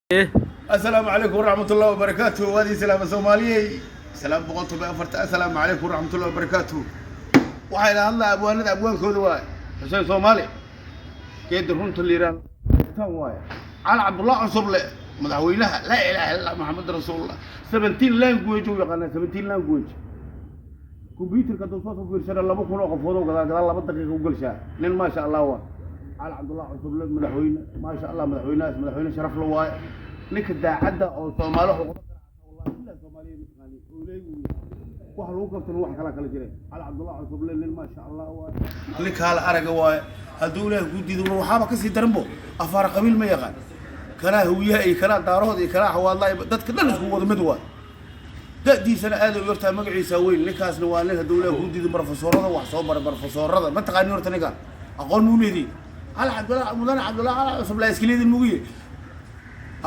Asalaamu calaykum waraxmat ullahi wabarakaatu. Waadii salaama Soomaaliyey, salaam 114. Assalaamu calaykum waraxmat ullahi wabarakaatu. Waxaa ila hadlaa abwaanada abwaankooda waay, Xuseen Soomaali geeda runta liiraan tan waaye. Cali Cabdullah Cusuble, madaxweynaha. Laa ilaaha illa Maxamed rasuulullah. 17 language u yaqaanaa, 17 language. Computerka hadduu soo fiirsana 2000 oo qofood oo gadaal gadaal 2 daqiiqa u gelshaa. Nin maasha Allah waa Cali Cabdullah Cusuble, madaxweyne, maasha Allah. Madaxweynahaas madaxweyne sharaf la waaye. Ninka daacadda oo Soomaali wax uqaban kara, wallahi billahi, Soomaaliya mataqaani oo leeyahay wax lagu qabtana wax kala kala jiray. Cali Cabdullah Cusuble nin maasha Allah waaye, ninkaa la araga waaye. Hadduu Ilaahay kuu diido, waxaaba kasii daranbo afaar qabiil ma yaqaan. Kanaa Hawiyaha iyo kanaa Daarood iyo kanaa Xawaadla iyo dadka dhan isku wada mid waay. Da'diisana aad u yartahay, magaciisa weyn. Ninkaasna waa nin, hadduu Ilaahay kuu diido, professorada wax soo baray. Professorada ma taqaani horta? Ninkaan aqoon muu leedihi? Cali Cabdullah, mudane Cabdullah Cali Cusuble iskaleedin mugiye.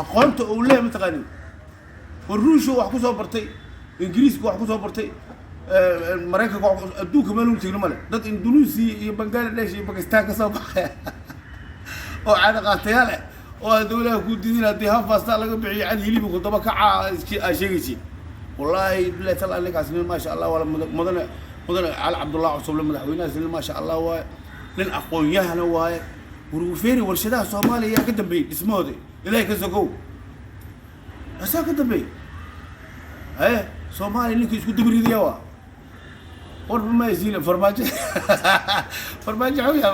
Aqoonta uu leeyahay ma taqaanin? War Ruusha wax ku soo bartay, Ingiriiska wax ku soo bartay, Maraykanka wax, adduunka meel uu tegno male. Dad Indonesia iyo Bangladesh iyo Bakistan ka soo baxay oo caada qaatayaal ah oo hadduu Ilaahay kuu diidin, haddii hafasta laga bixiyo cad hilibi ku daba kaca aa sheegaysiin. Wallaahi billahi taala, ninkaas nin maasha Allah waa. Mudane Cali Cabdullah Cusuble, madaxweynahaas, nin maasha Allah waaye, nin aqoon-yahana waaye. Warfeeri warshadaha Soomaaliya yaa ka dambeeyey dhismahooda? Ilaahay ka sokow, asaa ka dambeeyey. Haye, Soomaaliya ninka isku dabaridaya waa warba ma haysiin. Farmaajo, Farmaajo xawya,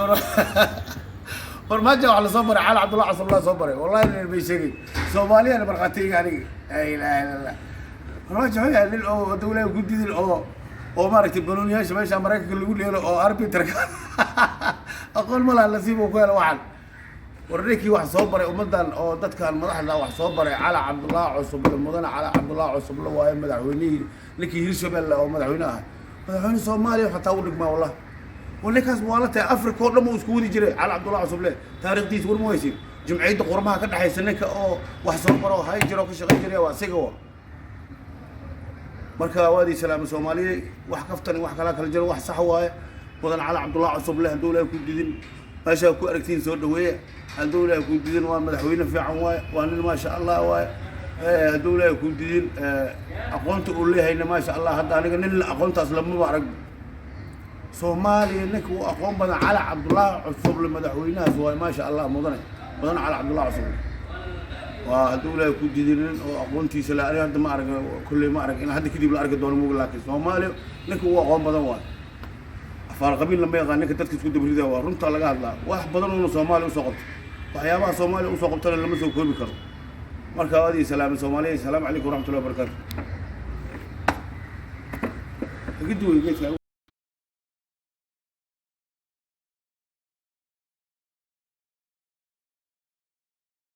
Farmaajo wax lasoo baray Cali Cabdullah Cusuble soo baray. Wallahi nin bay sheegay, Soomaaliyana markhaatiga aniga. Laa ilaaha illa Allah. Farmaajo xawya, nin oo dawlaha gudidin oo maaragtay banooniyaasha meesha Maraykanka lagu dheelo oo arbiterka aqoon ma laha, nasiib uu ku helo waxan. War ninkii wax soo baray ummaddan oo dadkan madaxda wax soo baray Cali Cabdullaahi Cusuble, mudane Cali Cabdullaahi Cusuble waaye. Madaxweynihii ninkii Hirshabelle oo madaxweyne ah, madaxweyne Soomaaliya xataa u dhigmaa wallah. War ninkaas waa la tahay, Africa oo dhan buu isku wadi jiray Cali Cabdullahi Cusuble. Taariikhdiisa war ma haysin? Jumciyadda qurmaha ka dhexaysa ninka oo wax soo baro hay jiro ka shaqayn jiray waa isaga wa. Marka waadii salaama Soomaaliya. Wax kaftani wax kala kala jiro, wax sax waaye. Mudan Cali Cabdullahi Cusuble, hadduu Ilaahay ku didin, meeshaa ku aragtiin soo dhaweeya. Hadduu Ilaahay ku didin, waa madaxweyne fiican waaye, waa nin maasha Allah waaye. Hadduu Ilaahay ku didin, aqoonta uu leeyahayna maasha Allah. Hadda aniga nin aqoontaas lamaba arag Soomaaliya. Ninka uu aqoon badan Cali Cabdullaahi Cusuble, madaxweynahaas waaye, maasha Allah. Mudane Cali Cabdullahi Cusuble waa, hadduu Ilaahay ku didin, nin oo aqoontiisa la aniga hadda ma arag, kolley ma arag in hadda kadib la arki doono muga, laakiin Soomaaliya ninka uu aqoon badan waaye. Afaar qabiil lama yaqaan. Ninka dadka isku dabrida waa runta laga hadlaa. Wax badan uuna Soomaaliya usoo qabto, waxyaabaha Soomaaliya usoo qabtana lama soo koobi karo. Marka waadii salaamay Soomaaliya. Asalaamu calaykum waraxmatullahi wabarakaatu. Iga duway geedka.